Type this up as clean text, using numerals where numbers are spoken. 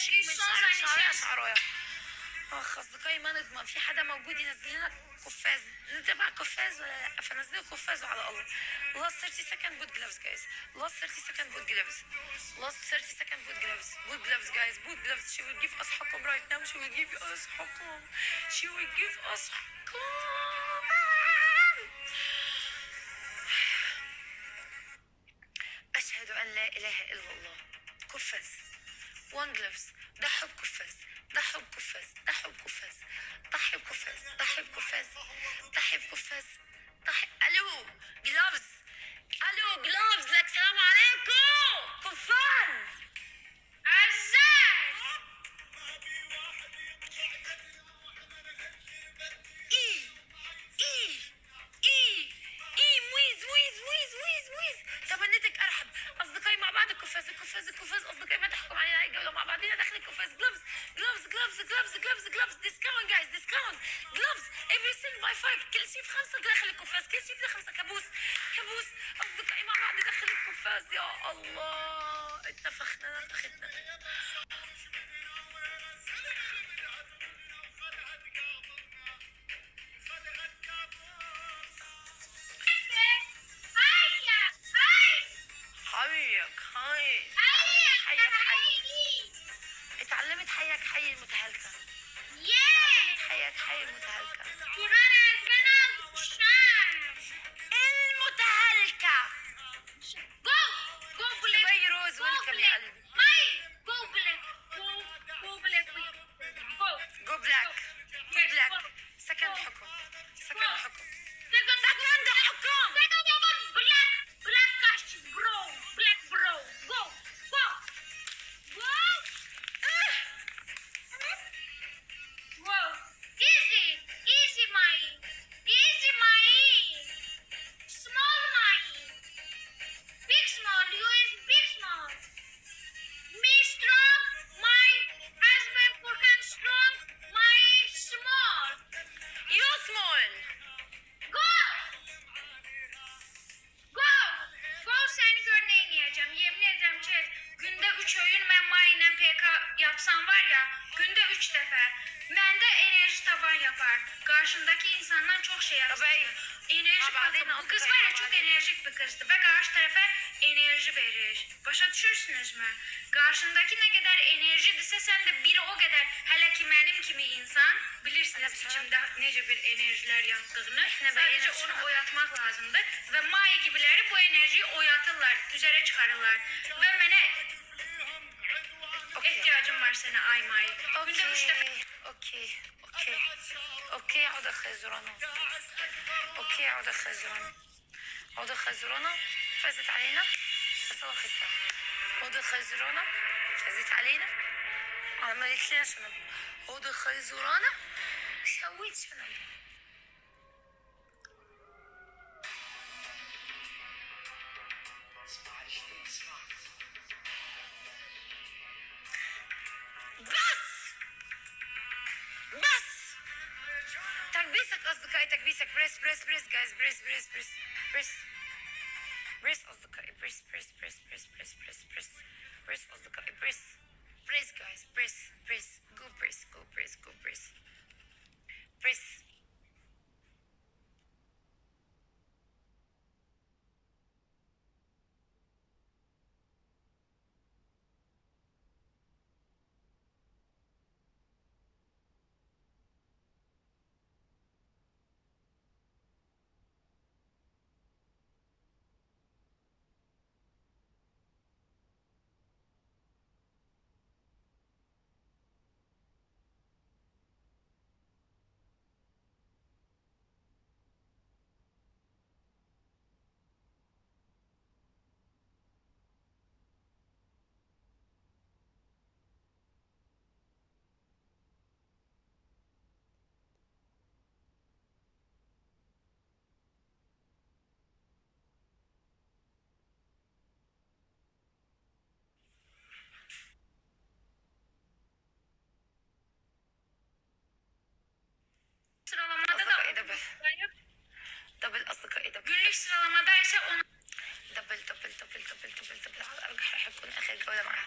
وشك bir من son شعرك شعرية zannedeceğim. شعرايه. اخ اصدقائي، ما نضمن في حدا موجود ينزل لنا قفاز، نتبع قفاز ولا لا؟ فنزلوا قفاز على الله. Last 30 second, put gloves, guys. Last 30 second, put gloves. Last 30 second, put gloves. Put gloves, guys, put gloves. She will give us حكم right now. She will give us حكم. She will give us حكم. أشهد أن لا إله إلا الله. قفاز، one gloves. ضحوا بقفاز، ضحوا بقفاز، ضحوا بقفاز، ضحي بقفاز، ضحي بقفاز، ضحي بقفاز، ضحي. الو gloves، الو gloves. لك سلام عليكم، قفاز. Azar. اي اي اي اي مويز مويز مويز مويز مويز. تمنيتك ارحب. اصدقائي مع بعض، القفاز القفاز القفاز. اصدقائي ما تحكم علينا هاي الجوله، مع بعضينا داخل القفاز. Gloves, gloves, gloves, gloves, gloves, gloves. Discount, guys, discount. Gloves, everything by 5. كل شيء في 5 داخل القفاز، كل شيء في 5. كابوس كابوس. اصدقائي مع بعض داخل القفاز. يا الله، اتنفخنا نفختنا. Hayya. Hay. حيك حي. Hayya. اتعلمت حيك حي. Hayy. اتعلمت حيك حي المتهالكه. Yes. اتعلمت حيك حي المتهالكه. Turan ezben almışlar. المتهالكه. Go. Go black. دبي روز، Go welcome يا black. قلبي. May. Go black. Go. Go black. Go. Go black, go Yes, black. go. Second Go. حكم، second حكم، Second. Second حكم. Second one. Black. Black cash bro. Black bro. Go. Go. Go. Whoa. Easy. Easy, Mai. Easy, Mai. Small, Mai. Big, small. You is big, small. Me strong. My husband Furkan strong. My small. You small. Go. Go. Go, səni gör nə eləyəcəm. Yemin edirəm ki, gündə 3 öğün mən May ilə PK yapsam var ya, gündə 3 dəfə. Məndə enerji tavan yapar. Qarşındakı insandan çox şey Tabii. asılıdır. Enerji Ama بعدين bu qız var ya, çox enerjik bir qızdır və qarşı tərəfə enerji verir. Başa düşürsünüzmü? Qarşındakı nə qədər enerjidirsə, sən də biri o qədər, hələ ki mənim kimi insan, bilirsiniz içimdə necə bir enerjilər yatdığını. Nə Sadəcə enerji onu var? oyatmaq lazımdır və May gibiləri bu enerjiyi oyatırlar, üzərə çıxarırlar. Və mənə Okay. ehtiyacım var sənə, ay May. Gündə 3 dəfə okay okay okay. عودة خيزرانة. Okay، عودة خيزرانة، عودة خيزرانة فازت علينا، صرختها. عودة خيزرانة فازت علينا، عملت لنا شنب. عودة خيزرانة سويت شنب. بس بس تكبيسك اصدقائي، تكبيسك. Press, press, press, guys. Press, press, press, press, press. اصدقائي، press, press, press, press, press, press, press, press. اصدقائي، press, press, guys. Press, press, go, press, go, press, go, press, press. Sıralamada da أصدقائي، double, double. أصدقائي، double. Günlük sıralamada isə 10 Double, double, double, double, double, double. على الأرجح رح يكون آخر جولة معاها.